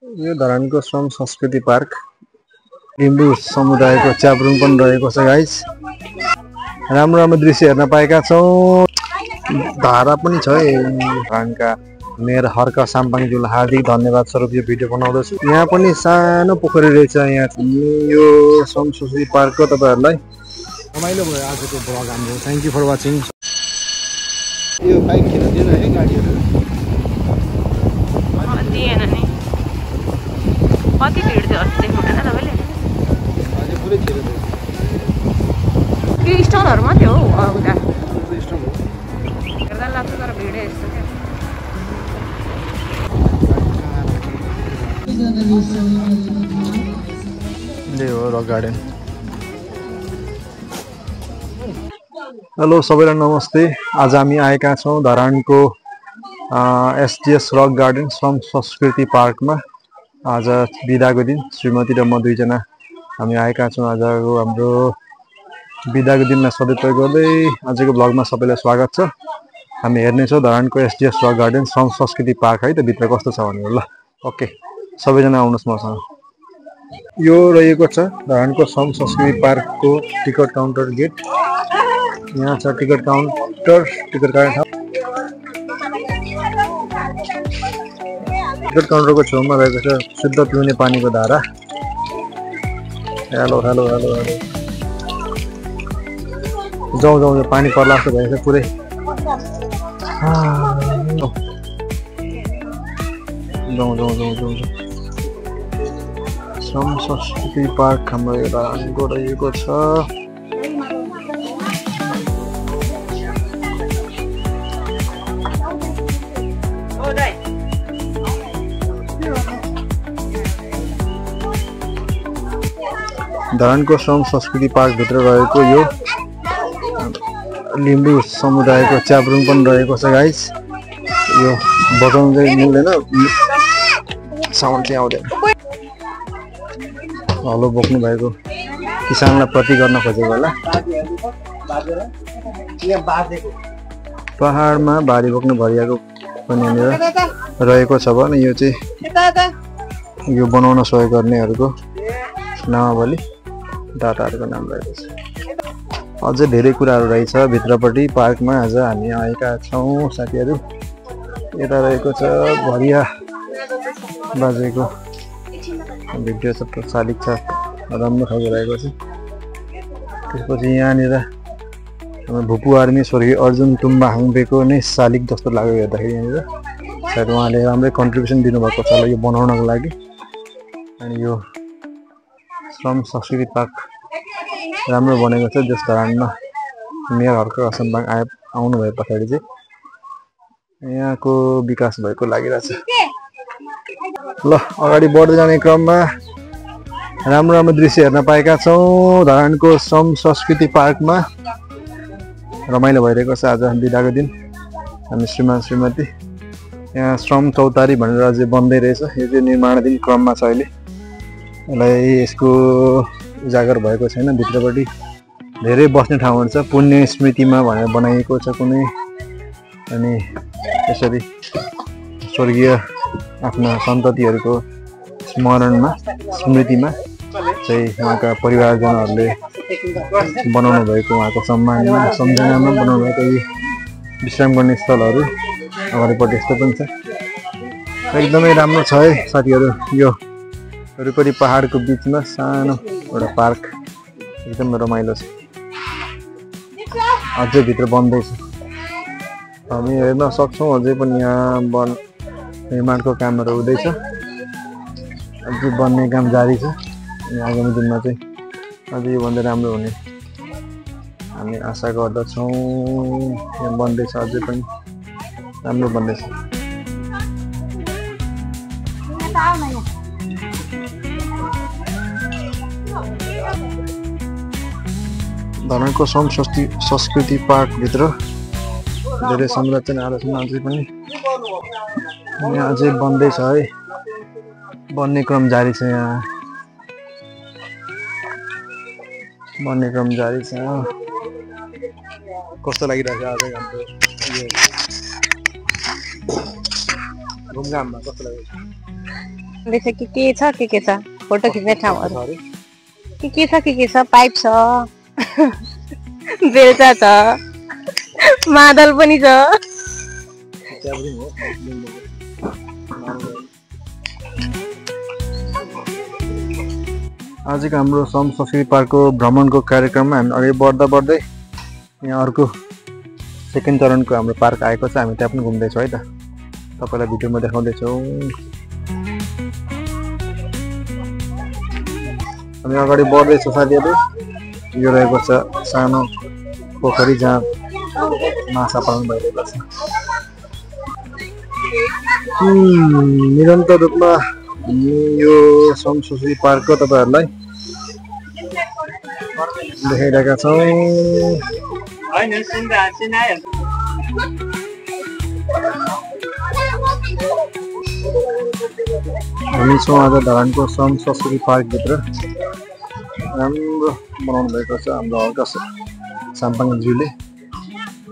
यो धरानको श्रम संस्कृति पार्क लिम्बू समुदायको च्याब्रुङ पनि रहेको छ गाइस। राम्रो राम्रो दृश्य हेर्न पाएका छौँ। धारा पनि छ धरानका मेयर हर्क साम्पाङज्यूलाई हार्दिक धन्यवाद स्वरूप यो भिडियो बनाउँदैछु। यहाँ पनि सानो पोखरी रहेछ। यहाँ यो श्रम संस्कृति पार्कको तपाईहरुलाई रमाइलो भयो आजको ब्लग हाम्रो। Thank you for watching. यो बाइक किन दिएन है गाडीहरु दिएन नि। कति भिड थियो अस्ति देख्नु भएन तपाईले? अझै पुरै थियो त्यो स्टलहरु मात्रै हो उता स्टल हो। हेर्दा लाग्छ तर भिडै यस्तो के। यो हो रक गार्डन। हेलो सबैलाई नमस्ते। आज हामी आएका छौं धरानको एसटीएस रक गार्डन श्रम संस्कृति पार्कमा। आज बिदाको दिन श्रीमती र म दुईजना हामी आएका छौं। आजको हाम्रो बिदाको दिनलाई सदुपयोग गर्दै आजको भ्लगमा सबैलाई स्वागत छ। हामी हेर्नेछौं धरानको एसटीएस रक गार्डन श्रम संस्कृति पार्क है त भित्र कस्तो छ भनेर। ल ओके सबैजना आउनुस् मसँग। यो रहेको छ धरानको श्रम संस्कृति पार्कको टिकट काउन्टर गेट। यहाँ छ टिकट काउन्टर, टिकट काट्ने ठाउँ। टिकट काउन्टरको छेउमा रहेको छ शुद्ध पिउने पानीको धारा। हेलो हेलो हेलो हेलो जाउँ जाउँ यो पानी पर्ला जस्तो भएछ पुरै। जाउँ जाउँ जाउँ जाउँ श्रम संस्कृति पार्क हाम्रो एउटा रहेको छ। धरानको श्रम संस्कृति पार्क भित्र रहेको यो लिम्बू समुदायको च्याब्रुङ पनि रहेको छ गाइस। यो बजाउनु चाहिँ मिल्दैन, साउन्ड चाहिँ आउँदैन। हलो बोक्नु भएको किसानलाई प्रति गर्न खोजेको होला। पहाडमा भारी बोक्नु भरिएको पनि यहाँनिर रहेको छ भने यो चाहिँ यो बनाउन सहयोग गर्नेहरूको नामावली डाटाहरूको नाम रहेको छ। अझै धेरै कुराहरू रहेछ भित्रपट्टि पार्कमा। आज हामी आएका छौँ साथीहरू। यता रहेको छ भरिया बाजेको भिडियो छ, शालिग छ, राम्रो खालको रहेको छ। त्यसपछि यहाँनिर हाम्रो भुपु आर्मी स्वर्गीय अर्जुन तुम्बा हाङबेको नै शालिग जस्तो लाग्यो हेर्दाखेरि। यहाँनिर सायद उहाँले राम्रै कन्ट्रिब्युसन दिनुभएको छ यो बनाउनको लागि। अनि यो श्रम संस्कृति पार्क राम्रो बनेको छ। जस धरानमा मेयर हर्क साम्पाङ आउनु भए पछाडि चाहिँ यहाँको विकास भएको लागिरहेछ। ल अगाडि बढ्दै जाने क्रममा राम्रो राम्रो दृश्य हेर्न पाएका छौँ धरानको श्रम संस्कृति पार्कमा। रमाइलो भइरहेको छ आज बिदाको दिन। हामी श्रीमान श्रीमती यहाँ श्रम चौतारी भनेर अझै बन्दै रहेछ। यो चाहिँ निर्माणाधीन क्रममा छ अहिले। यसलाई यसको उजागर भएको छैन। भित्रपट्टि धेरै बस्ने ठाउँहरू छ। पुण्य स्मृतिमा भनेर बनाइएको छ कुनै। अनि यसरी स्वर्गीय आफ्ना सन्ततिहरूको स्मरणमा स्मृतिमा चाहिँ उहाँका परिवारजनहरूले बनाउनु भएको, उहाँको सम्मानमा सम्झनामा बनाउनु भएको यी विश्राम गर्ने स्थलहरू अगाडिपट्टि यस्तो पनि छ। एकदमै राम्रो छ है साथीहरू। यो वरिपरि पहाडको बिचमा सानो एउटा पार्क एकदम रमाइलो छ। अझै भित्र बन्दैछ। हामी हेर्न सक्छौँ अझै पनि यहाँ निर्माणको कामहरू हुँदैछ। अझै बन्ने काम जारी छ। अनि आगामी दिनमा चाहिँ अझै योभन्दा राम्रो हुने हामी आशा गर्दछौँ। यहाँ बन्दैछ, अझै पनि राम्रो बन्दैछ। धरानको श्रम संस्कृति पार्क भित्र धेरै संरचनाहरू छन् अझै पनि। यहाँ अझै बन्दैछ है, बन्ने क्रम जारी छ। यहाँ बन्ने क्रम जारी छ। कस्तो लागिरहेको आज हाम्रो यो घुमघाममा कस्तो लागिरहेको? देख्छ के छ फोटो खिच्ने ठाउँहरु के छ पाइप छ बेलचा छ मादल पनि छ आजको हाम्रो सम संस्कृति पार्कको भ्रमणको कार्यक्रममा हामी अगाडि बढ्दै यहाँ अर्को सेकेन्ड चरणको हाम्रो पार्क आएको छ हामी त्यहाँ पनि घुम्दैछौँ है त तपाईलाई भिडियोमा देखाउँदैछौँ हामी अगाडि बढ्दैछौँ साथीहरु यो रहेको छ सानो पोखरी जहाँ माछा पालन भइरहेको छ निरन्तर रूपमा यो सम संस्कृति पार्कको तपाईहरुलाई देखाइरहेका छौँ हामी छौँ आज धरानको सम संस्कृति पार्कभित्र राम्रो बनाउनु भएको छ हाम्रो हल्का साम्पाङज्यूले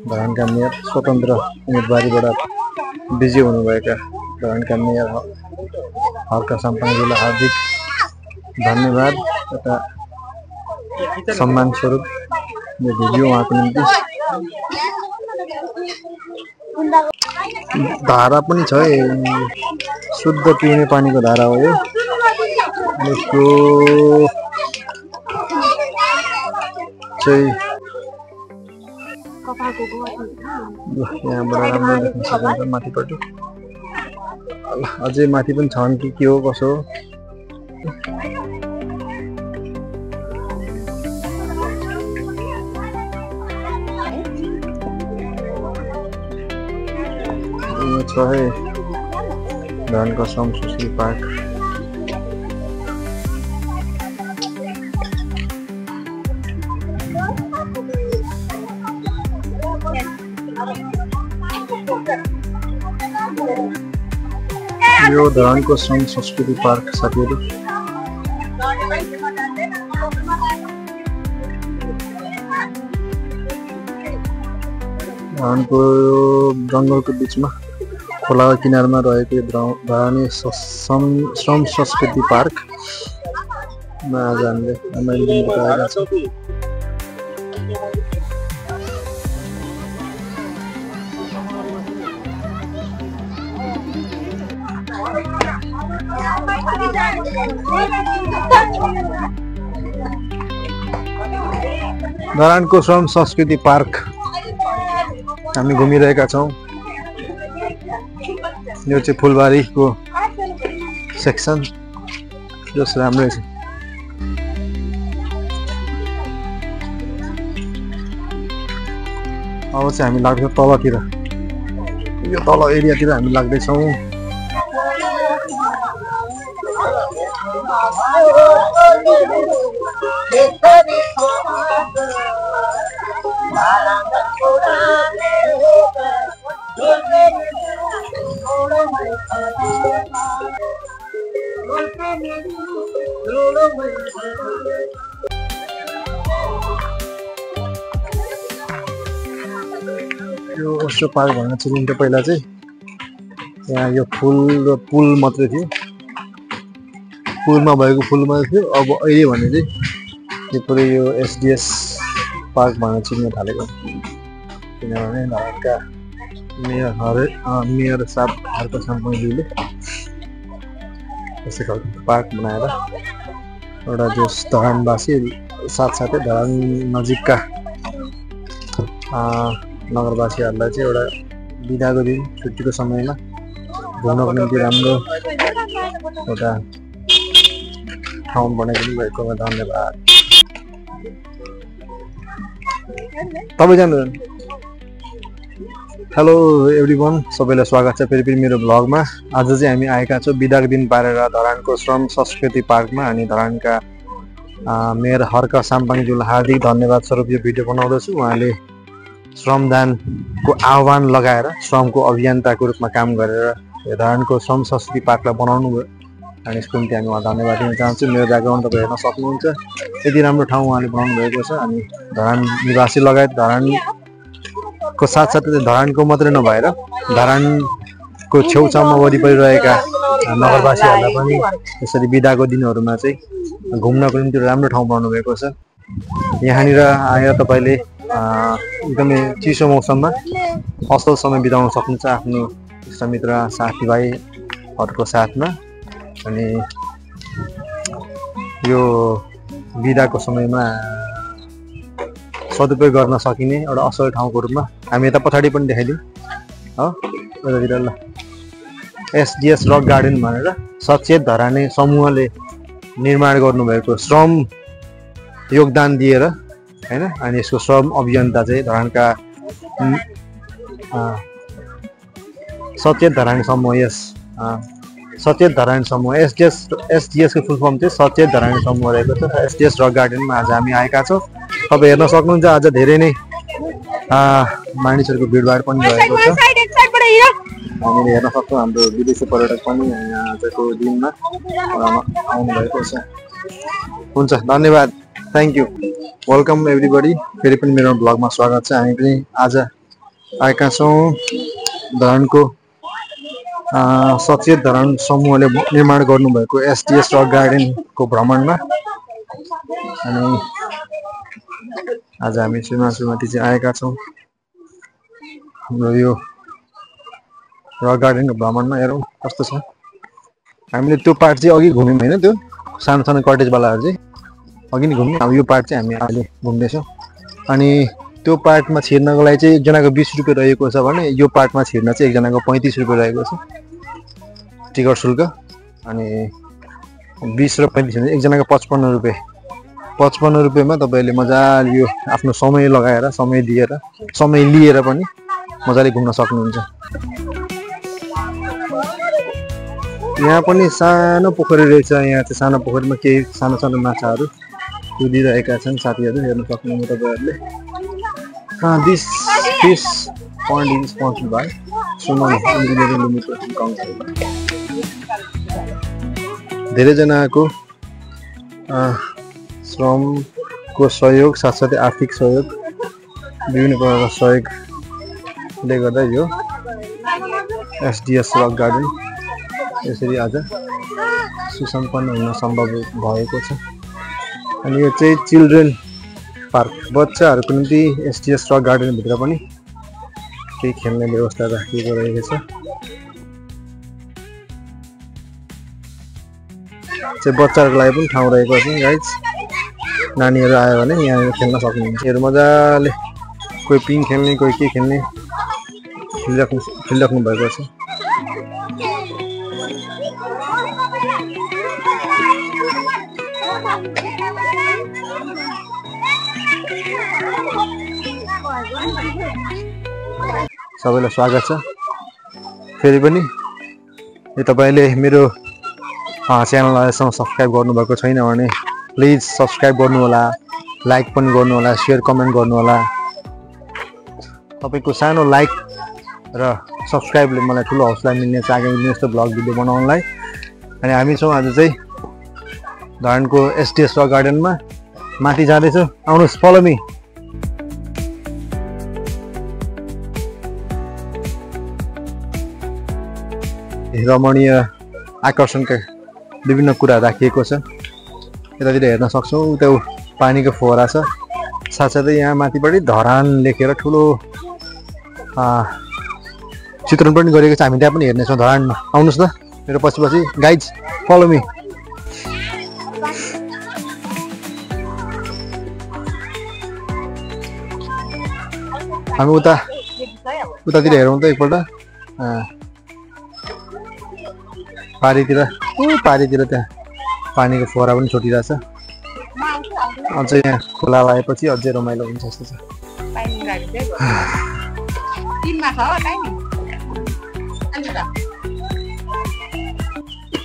धरानका मेयर स्वतन्त्र उम्मेदवारीबाट बिजी हुनुभएका धरानका मेयर हल्का साम्पाङज्यूलाई हार्दिक धन्यवाद तथा सम्मान स्वरूप यो भिडियो उहाँको निम्ति धारा पनि छ शुद्ध पिउने पानीको धारा हो यो यसको चाहिँ यहाँबाट राम्रो देख्न सकिन्छ माथिपट्टि अझै माथि पनि छन् कि के हो कसो हो छ है धरानको सम संस्कृति पार्क यो धरानको सम संस्कृति पार्क साथीहरु धरानको जंगलको बीचमा खोला किनारमा रहेको धरानी श्रम संस्कृति पार्कमा आज हामीले रमाइलो बताएका छौँ धरानको श्रम संस्कृति पार्क हामी घुमिरहेका छौँ यो चाहिँ फुलबारीको सेक्सन जस राम्रै छ अब चाहिँ हामी लाग्छौँ तलतिर यो तल एरियातिर हामी लाग्दैछौँ यो ओस्टो पार्क भन्न चिनिन्थ्यो पहिला चाहिँ यहाँ यो फुल र पुल मात्रै थियो पुलमा भएको फुल मात्रै थियो अब अहिले भने चाहिँ यो पुरै यो एसडिएस पार्क भन्न चिन्न थालेको किनभने धरानका मेयर साहब हल्का साम्पाङज्यूले यसै खालको पार्क बनाएर एउटा जो धरानवासी साथसाथै धरान नजिकका नगरवासीहरूलाई चाहिँ एउटा बिदाको दिन छुट्टीको समयमा घुम्नको निम्ति राम्रो एउटा ठाउँ बनाइदिनु भएकोमा धन्यवाद तपाईँ जानु हेलो एभ्रिवान सबैलाई स्वागत छ फेरि मेरो भ्लगमा आज चाहिँ हामी आएका छौँ बिदाको दिन पारेर धरानको श्रम संस्कृति पार्कमा अनि धरानका मेयर हर्क साम्पाङज्यूलाई हार्दिक धन्यवाद स्वरूप यो भिडियो बनाउँदैछु उहाँले श्रमदानको आह्वान लगाएर श्रमको अभियन्ताको रूपमा काम गरेर धरानको श्रम संस्कृति पार्कलाई बनाउनु भयो अनि यसको निम्ति हामी उहाँलाई धन्यवाद दिन चाहन्छु मेरो ब्याकग्राउन्ड तपाईँ हेर्न सक्नुहुन्छ यति राम्रो ठाउँ उहाँले बनाउनु भएको छ अनि धरान निवासी लगायत धरानको साथसाथै धरानको मात्रै नभएर धरानको छेउछाउमा वरिपरि रहेका नगरवासीहरूलाई पनि यसरी बिदाको दिनहरूमा चाहिँ घुम्नको निम्ति राम्रो ठाउँ बनाउनु भएको छ। यहाँनिर आएर तपाईँले एकदमै चिसो मौसममा असल समय बिताउन सक्नुहुन्छ आफ्नो इष्टमित्र साथीभाइहरूको साथमा। अनि यो बिदाको समयमा सदुपयोग गर्न सकिने एउटा असल ठाउँको रूपमा हामी यता पछाडि पनि देखाइदिउँ हो यतातिर ल एसडिएस रक गार्डन भनेर सचेत धराने समूहले निर्माण गर्नुभएको श्रम योगदान दिएर हैन। अनि यसको श्रम अभियन्ता चाहिँ धरानका सचेत धरानी समूह सचेत धरानी समूह एसडिएस को फुल फर्म चाहिँ सचेत धरानी समूह रहेको छ। एसडिएस रक गार्डनमा आज हामी आएका छौँ। तपाईँ हेर्न सक्नुहुन्छ आज धेरै नै मानिसहरूको भिडभाड पनि भएको छ। हामीले हेर्न सक्छौँ हाम्रो विदेशी पर्यटक पनि आजको दिनमा आउनु भएको छ। हुन्छ धन्यवाद थ्याङ्क यू वेलकम एभ्रीबडी। फेरि पनि मेरो ब्लगमा स्वागत छ। हामी पनि आज आएका छौँ धरानको सचेत धरान समूहले निर्माण गर्नुभएको एसडिएस रक गार्डनको भ्रमणमा। अनि आज हामी सुमाथि चाहिँ आएका छौँ हाम्रो यो रक गार्डनको भ्रमणमा। हेरौँ कस्तो छ। हामीले त्यो पार्ट चाहिँ अघि घुम्यौँ होइन, त्यो सानो सानो कटेजवालाहरू चाहिँ अघि नै घुम्यौँ। अब यो पार्ट चाहिँ हामी अहिले घुम्दैछौँ। अनि त्यो पार्टमा छिर्नको लागि चाहिँ एकजनाको 20 रुपियाँ रहेको छ भने यो पार्टमा छिर्न चाहिँ एकजनाको 35 रुपियाँ रहेको छ टिकट शुल्क। अनि 20 र 35 भने एकजनाको 55 रुपियाँ। 55 रुपियाँमा तपाईँले मजाले यो आफ्नो समय लगाएर समय लिएर पनि मजाले घुम्न सक्नुहुन्छ। यहाँ पनि सानो पोखरी रहेछ। यहाँ चाहिँ सानो पोखरीमा केही सानो सानो माछाहरू कुदिरहेका छन् साथीहरू हेर्न सक्नुहुन्छ तपाईँहरूले। This fish pond is sponsored by Suman engineering limited council. धेरैजनाको श्रमको सहयोग साथसाथै आर्थिक सहयोग विभिन्न प्रकारको सहयोगले गर्दा यो एसडिएस रक गार्डन यसरी आज सुसम्पन्न हुन सम्भव भएको छ। अनि यो चाहिँ चिल्ड्रेन पार्क बच्चाहरूको निम्ति एसडिएस रक गार्डनभित्र पनि केही खेल्ने व्यवस्था राखिएको रहेको छ। चाहिँ बच्चाहरूको लागि पनि ठाउँ रहेको छ गाइज। नानीहरू आयो भने यहाँ खेल्न सक्नुहुन्छ। यहाँहरू मजाले कोही पिङ खेल्ने कोही के खेल्ने खेलिराख्नु भएको छ। सबैलाई स्वागत छ। फेरि पनि यो तपाईँले मेरो च्यानललाई अहिलेसम्म सब्सक्राइब गर्नुभएको छैन भने प्लिज सब्सक्राइब गर्नुहोला, लाइक पनि गर्नुहोला, सेयर कमेन्ट गर्नुहोला। तपाईँको सानो लाइक र सब्सक्राइबले मलाई ठुलो हौसला मिल्ने छ आगामी दिन यस्तो ब्लग भिडियो बनाउनलाई। अनि हामी छौँ आज चाहिँ धरानको एसडिएस रक गार्डनमा माथि जाँदैछौँ। आउनुहोस् फलो मी। रमणीय आकर्षणका विभिन्न कुरा राखिएको छ। यतातिर हेर्न सक्छौँ उता पानीको फोहरा छ। साथसाथै यहाँ माथिपट्टि धरान लेखेर ठुलो चित्रण पनि गरेको छ। हामी त्यहाँ पनि हेर्नेछौँ धरानमा। आउनुहोस् न मेरो पछि गाइज फलो मी। हामी उतातिर हेरौँ त एकपल्ट। पारीतिर त्यहाँ पानीको फोहरा पनि छुटिरहेछ। अझ यहाँ खोला लगाएपछि अझै रमाइलो हुन्छ जस्तो छ।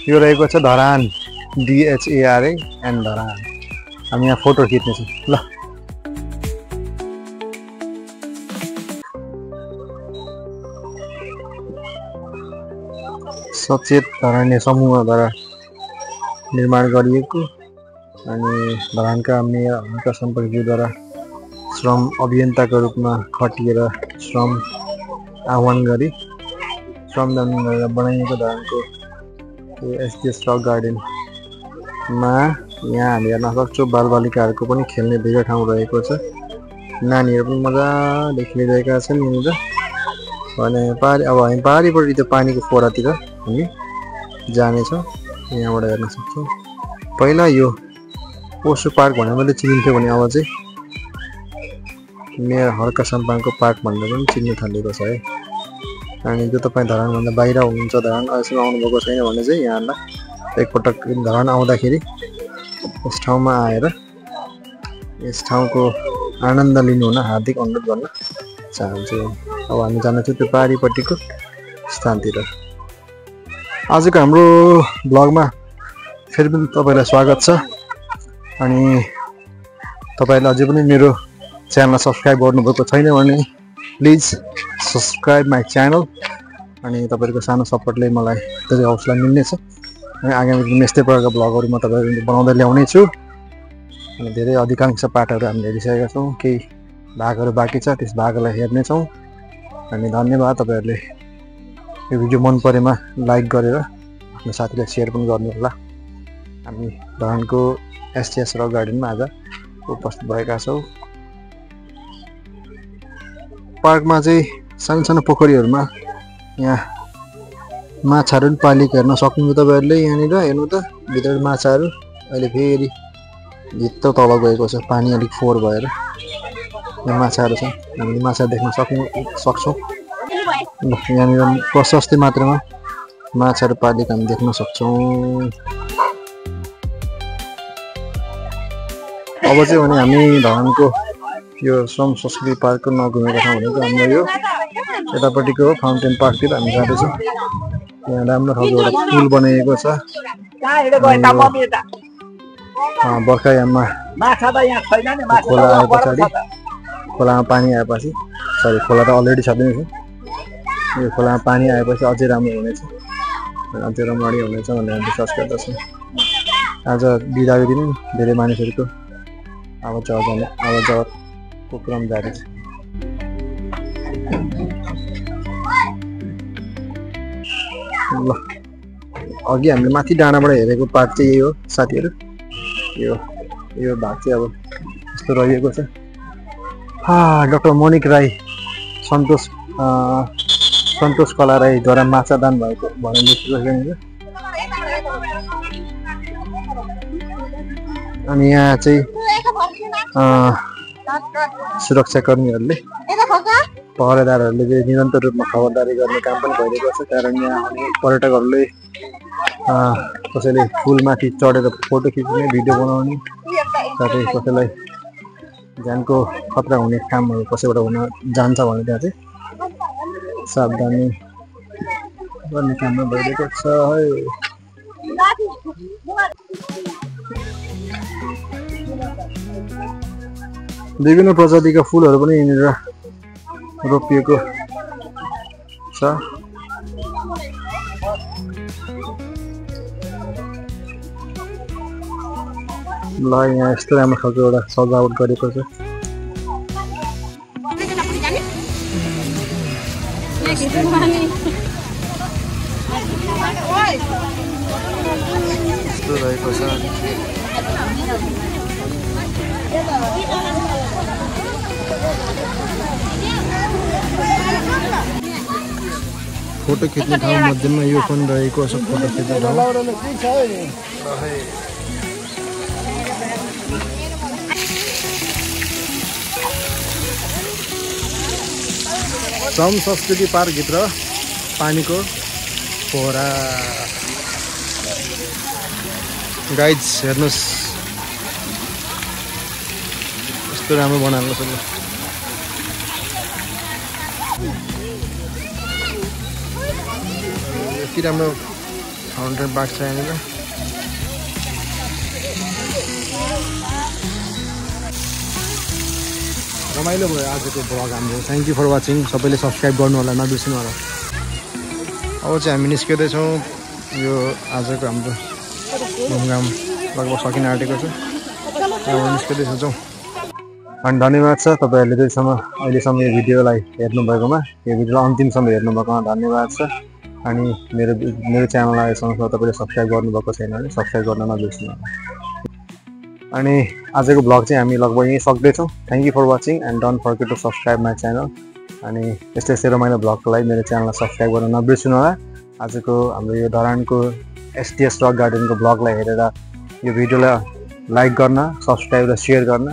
यो रहेको छ धरान DHARA एन्ड धरान। हामी यहाँ फोटो खिच्नेछौँ ल। सचेत धरानी समूहद्वारा निर्माण गरिएको अनि धरानका मेयर हनुका सम्पर्कीद्वारा श्रम अभियन्ताको रूपमा खटिएर श्रम आह्वान गरी श्रमदान गरेर बनाइएको धरानको एसडिएस रक गार्डनमा यहाँ हामी हेर्न सक्छौँ बालबालिकाहरूको पनि खेल्ने धेरै ठाउँ रहेको छ। नानीहरू पनि मजाले खेलिरहेका छन् यहाँनिर। भने अब हामी पारिपट्टि त्यो पानीको फोरातिर हामी जानेछौँ। यहाँबाट हेर्न सक्छौँ। पहिला यो पोसु पार्क भनेर मात्रै चिनिन्थ्यो भने अब चाहिँ मेयर हर्क साम्पाङको पार्क भनेर पनि चिन्न थालेको छ है। अनि जो तपाईँ धरानभन्दा बाहिर हुनुहुन्छ, धरान अहिलेसम्म आउनुभएको छैन भने चाहिँ यहाँलाई एकपटक धरान आउँदाखेरि यस ठाउँमा आएर यस ठाउँको आनन्द लिनु हुन हार्दिक अनुरोध गर्न चाहन्छु। अब हामी जानेछौँ त्यो पारिपट्टिको स्थानतिर। आजको हाम्रो ब्लगमा फेरि पनि तपाईँलाई स्वागत छ। अनि तपाईँले अझै पनि मेरो च्यानललाई सब्सक्राइब गर्नुभएको छैन भने प्लिज सब्सक्राइब माई च्यानल। अनि तपाईँहरूको सानो सपोर्टले मलाई धेरै हौसला मिल्नेछ। अनि आगामी दिनमा यस्तै प्रकारको ब्लगहरू म तपाईँहरू बनाउँदै ल्याउने छु। अनि धेरै अधिकांश पाठहरू हामीले हेरिसकेका छौँ, केही भागहरू बाँकी छ, त्यस भागलाई हेर्नेछौँ। अनि धन्यवाद। तपाईँहरूले यो भिडियो मन परेमा लाइक गरेर आफ्नो साथीलाई सेयर पनि गर्नुहोला। हामी धरानको एसडिएस रक गार्डनमा आज उपस्थित भएका छौँ। पार्कमा चाहिँ सानो सानो पोखरीहरूमा यहाँ माछाहरू पनि पालेको हेर्न सक्नुहुन्छ तपाईँहरूले। यहाँनिर हेर्नु त भित्र माछाहरू अहिले फेरि भित्र तल गएको छ, पानी अलिक फोहोर भएर यहाँ माछाहरू छन्। हामीले माछा देख्न सक्छौँ। यहाँनिर प्रशस्तै मात्रामा माछाहरू पालेको हामी देख्न सक्छौँ। अब चाहिँ भने हामी धरानको यो श्रम संस्कृति पार्कको नघुमेको ठाउँ भनेको हाम्रो यो यतापट्टिको फाउन्टेन पार्कतिर हामी जाँदैछौँ। यहाँ राम्रो खालको एउटा पुल बनाइएको छ। बर्खायाममा खोला आए पछाडि, खोलामा पानी आएपछि, सरी खोला त अलरेडी छँदै छ, यो खोलामा पानी आएपछि अझै राम्रो हुनेछ, अझै रमाइलो हुनेछ भनेर हामी विश्वास गर्दछौँ। आज बिदाको दिन धेरै मानिसहरूको आवत जावतको क्रम जारी छ। ल अघि हामीले माथि डाँडाबाट हेरेको पार्क चाहिँ यही हो साथीहरू। यो भाग चाहिँ अब यस्तो रहेको छ। डाक्टर मोनिक राई, सन्तोष कला राईद्वारा माछा दान भएको भनेर लेखेको छ। अनि यहाँ चाहिँ सुरक्षाकर्मीहरूले, पहरेदारहरूले चाहिँ निरन्तर रूपमा खबरदारी गर्ने काम पनि भइरहेको छ। कारण यहाँ आउने पर्यटकहरूले कसैले पुलमाथि चढेर फोटो खिच्ने, भिडियो बनाउने, साथै कसैलाई ज्यानको खतरा हुने कामहरू कसैबाट हुन जान्छ भने त्यहाँ चाहिँ सावधानी गर्ने काममा भइरहेको छ। विभिन्न प्रजातिका फुलहरू पनि यहाँनिर रोपिएको छ। ल यहाँ यस्तो राम्रो खालको एउटा सजावट गरेको छ। यस्तो रहेको छ। फोटो खिच्ने ठाउँ मध्येमा यो पनि रहेको छ, फोटो खिच्ने ठाउँ। श्रम संस्कृति पार्कभित्र पानीको फोहरा। गाइड्स हेर्नुहोस् यस्तो राम्रो बनाएको छ। यति राम्रो फाउन्टेन पार्क छ यहाँनिर। रमाइलो भयो आजको ब्लग हाम्रो। Thank you for watching. सबैले सब्सक्राइब गर्नु होला, नबिर्सिनु होला। अब चाहिँ हामी निस्किँदैछौँ। यो आजको हाम्रो घुमघाम लगभग सकिन आँटेको छ। अब निस्किँदैछौँ। अनि धन्यवाद छ तपाईँहरूले अहिलेसम्म यो भिडियोलाई हेर्नुभएकोमा, यो भिडियोलाई अन्तिमसम्म हेर्नुभएकोमा धन्यवाद छ। अनि मेरो च्यानललाई यसमा तपाईँले सब्स्क्राइब गर्नुभएको छैन भने सब्स्क्राइब गर्न नबिर्सनु होला अनि आजको ब्लग चाहिँ हामी लगभग यहीँ सक्दैछौँ thank you for watching and don't forget to subscribe my channel अनि यस्तै यस्तै रमाइलो ब्लगको लागि मेरो च्यानललाई सब्स्क्राइब गर्न नबिर्सनु होला आजको हाम्रो यो धरानको एसटिएस रक गार्डनको ब्लगलाई हेरेर यो भिडियोलाई लाइक गर्न सब्स्क्राइब र सेयर गर्न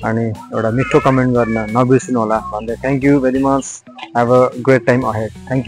अनि एउटा मिठो कमेन्ट गर्न नबिर्सनु होला भन्दै thank you very much have a great time ahead thank you